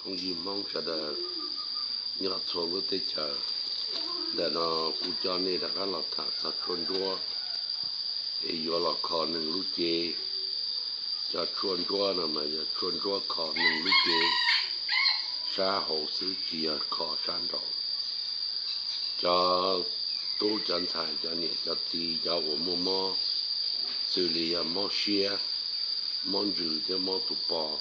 Phooj ywg Hmoob sawv daws nyob txhua lub teb chaws, ntawm no kuv coj nej rov qab los tham txog tshuaj ntsuab es yuav los kho neeg lub cev. Cov tshuaj ntsuab no mas yog tshuaj ntsuab kho neeg lub cev sab hauv xwb, tsis yog kho sab nraud. Cov tub cov ntxhais, cov niam cov txiv, cov uas muaj mob, xws li yog mob siab, mob ntsws thiab mob tus pos,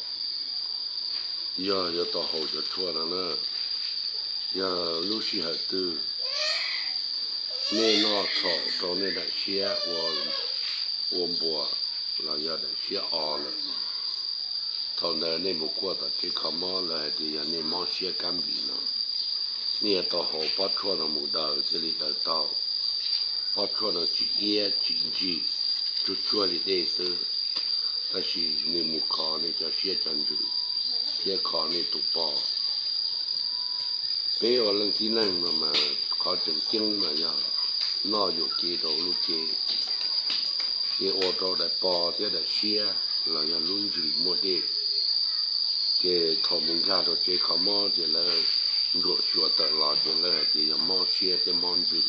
yog yuav tau haus cov tshuaj no na. Yog lub sij hawm twg nej noj txhaum rau nej daim siab ua npuas los yog daim siab o lawm, thaum ntawd nej mus kuaj tom tsev kho mob, lawv hais tias yog nej mob siab kab npis no, nej yuav tau haus pob tshuaj no mus daws thiaj li daws tau. Pob tshuaj no tsis iab tsis ntsim, tsuag tsuag li dej xwb, tab sis nws mus kho nej cov siab cov ntsws thiab kho nej tus pos. Peb ua leej tib neeg no mas qhov tseem ceeb mas yog noj yuam kev rau lub cev, ces ua rau daim pos thiab daim siab los yog lub ntsws muaj dej. Ces thaum mus nkag rau tsev kho mob ces lawv ntsuam xyuas tawm los ces lawv hais tias yog mob siab thiab mob ntsws.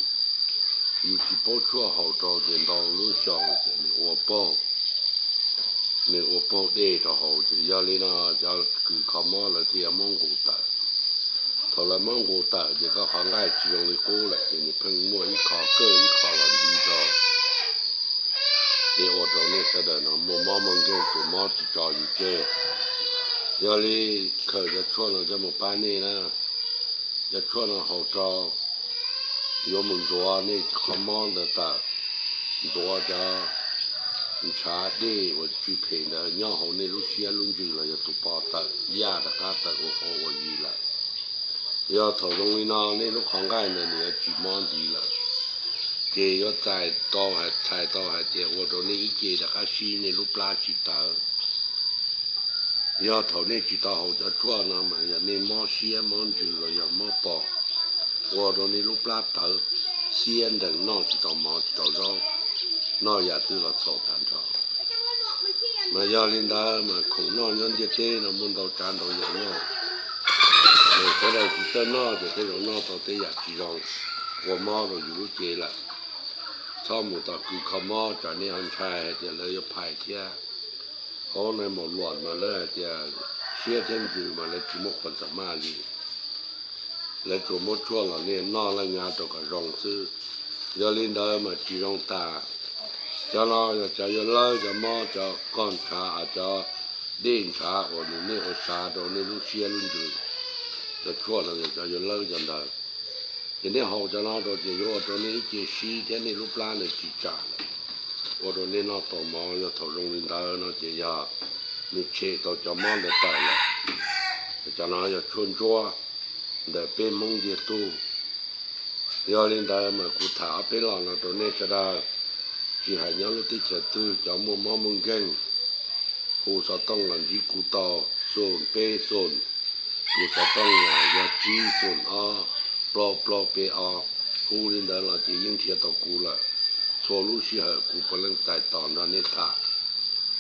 Yus tsis paub tshuaj haus rau ces ntau lub xyoo ces nws ua paug, nws ua paug dej rau hauv. Ces yog li no cov kws kho mob lawv thiaj muab nqus tawm. Thaum lawv muab nqus tawm ces koj qhov nqaij tsis zoo li qub lawm, ces nws pheej muaj ib qho kawj ib qho los nti rau, ces ua rau nej sawv daws no muaj mob muaj nkeeg, tus mob tsis tso yus tseg. Yog li khaws cov tshuaj no coj mus pab nej na. Cov tshuaj no haus rau, yuav mus ntxuav nej qhov mob ntawd tawm, ntxuav cov ntshav dej uas tsw phem ntawd nyob hauv nej lub siab lub ntsws los yog tus pos tawm, yaj rov qab tawm ua quav ua yig lawm. Yog thaum zoo li no nej lub qhov nqaij ntawd nws yuav tsis mob ntxiv lawm, ces yuav txais tau, txhais tau hais tias ua rau nej ib ce rov qab sib, nej lub plab tsis tawv. Yog thaum nej tsis tau haus cov tshuaj no mas yog nej mob siab mob ntsws los yog mob pos, ua rau nej lub plab tawv, siab nrees, noj tsis tau mov tsis tau zaub, noj yam twg los txhaum tag nrho. Mas yog li ntawd mas khoom noj nyob ntiaj teb no muaj ntau tsav ntau yam noj, sawv daws tsis txawj noj ces tej zaum noj tau tej yam tsis zoo, ua mob rau yus lub cev lawm. Txhob mus tom kws kho mob tsam nej ho ntshai hais tias lawv yuav phais thiab. Hauv nais maum luam mas lawv hais tias siab thiab ntsws mas lawv tsis muaj qhuas xam maj li. Lawv tsuas muab tshuaj los nej noj leej nyab rau kom zoo xwb. Yog li ntawd mas tsis zoo tas. Cov no yog cov yuav lawb cov mob, cov koj ntshav, cov dej ntshav uas nws nej ua sav rau nej lub siab lub ntsws. Cov tshuaj no yog cov yuav lawb cov ntawd. Ces nej haus cov no rau ces yuav ua rau nej ib ce sib thiab nej lub plab nws tsis tsam lawm, ua rau nej noj tau mov. Yog thaum zoo li ntawd no ces yog nws tshem tau cov mob ntawd tawm lawm. Cov no yog tshuaj ntsuab ntawm peb Hmoob ntiag tug. Yog li ntawd mas kuv tham ob peb los no rau nej sawv daws, tsis hais nyob lub teb chaws twg, cov muaj mob muaj nkeeg, hu xov tooj los ntsib kuv tau, xoom peb xoom, kuv xov tooj los yog tsib xoom ob plaub plaub peb ob. Hu li ntawd los ces yeej nrhiav tau kuv lawm. Txhua lub sij hawm kuv puav leej txais tos nrog nej tham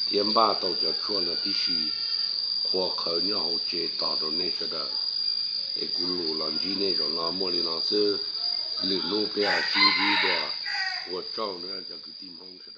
thiab npaj tau cov tshuaj no tib si, qhuas qhawv nyob hauv tsev tos rau nej sawv daws. Es kuv lus los ntsib nej zaum no muaj li no xwb, lwm hnub peb ho sib ntsib dua. Ua tsaug na cov kwv tij Hmoob.